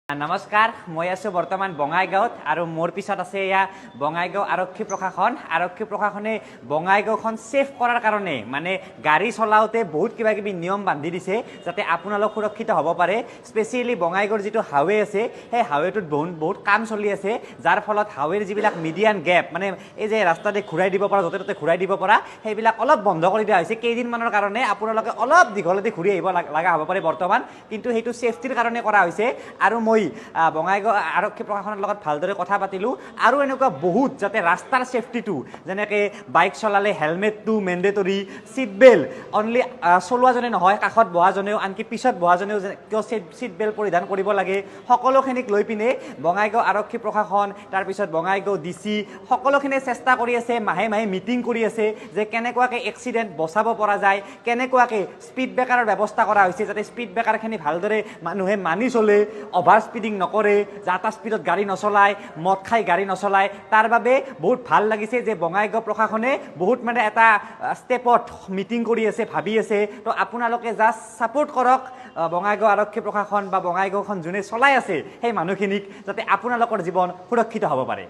নমস্কাৰ, মই আছোঁ বৰ্তমান বঙাইগাঁৱত আৰু মোৰ পিছত আছে এয়া বঙাইগাঁও আৰক্ষী প্ৰশাসন। আৰক্ষী প্ৰশাসনে বঙাইগাঁওখন ছেফ কৰাৰ কাৰণে মানে গাড়ী চলাওঁতে বহুত কিবা কিবি নিয়ম বান্ধি দিছে, যাতে আপোনালোক সুৰক্ষিত হ'ব পাৰে। স্পেচিয়েলি বঙাইগাঁৱৰ যিটো হাইৱে আছে, সেই হাইৱেটোত বহুত বহুত কাম চলি আছে, যাৰ ফলত হাইৱেৰ যিবিলাক মিডিয়ান গেপ, মানে এই যে ৰাস্তাতে ঘূৰাই দিব পৰা, য'তে ত'তে ঘূৰাই দিব পৰা, সেইবিলাক অলপ বন্ধ কৰি দিয়া হৈছে কেইদিনমানৰ কাৰণে। আপোনালোকে অলপ দীঘলতে ঘূৰি আহিব লগা হ'ব পাৰে বৰ্তমান, কিন্তু সেইটো ছেফটিৰ কাৰণে কৰা হৈছে। আৰু মই বঙাইগাঁও আৰক্ষী প্ৰশাসনৰ লগত ভালদৰে কথা পাতিলোঁ আৰু এনেকুৱা বহুত যাতে ৰাস্তাৰ ছেফটিটো, যেনেকৈ বাইক চলালে হেলমেটটো মেণ্ডেটৰী, ছিট বেল্ট অনলি চলোৱাজনে নহয়, কাষত বহাজনেও, আনকি পিছত বহাজনেও কিয় ছিট বেল্ট পৰিধান কৰিব লাগে, সকলোখিনিক লৈ পিনে বঙাইগাঁও আৰক্ষী প্ৰশাসন, তাৰপিছত বঙাইগাঁও ডিচি, সকলোখিনিয়ে চেষ্টা কৰি আছে। মাহে মাহে মিটিং কৰি আছে যে কেনেকুৱাকৈ এক্সিডেণ্ট বচাব পৰা যায়, কেনেকুৱাকৈ স্পীড ব্ৰেকাৰৰ ব্যৱস্থা কৰা হৈছে, যাতে স্পীড ব্ৰেকাৰখিনি ভালদৰে মানুহে মানি চলে, অভাৰ স্পীডিং নকৰে, যাতা স্পীডত গাড়ী নচলায়, মদ খাই গাড়ী নচলায়। তাৰ বাবে বহুত ভাল লাগিছে যে বঙাইগাঁও প্ৰশাসনে বহুত মানে এটা ষ্টেপত মিটিং কৰি আছে, ভাবি আছে। তো আপোনালোকে জাষ্ট ছাপোৰ্ট কৰক বঙাইগাঁও আৰক্ষী প্ৰশাসন বা বঙাইগাঁওখন যোনে চলাই আছে সেই মানুহখিনিক, যাতে আপোনালোকৰ জীৱন সুৰক্ষিত হ'ব পাৰে।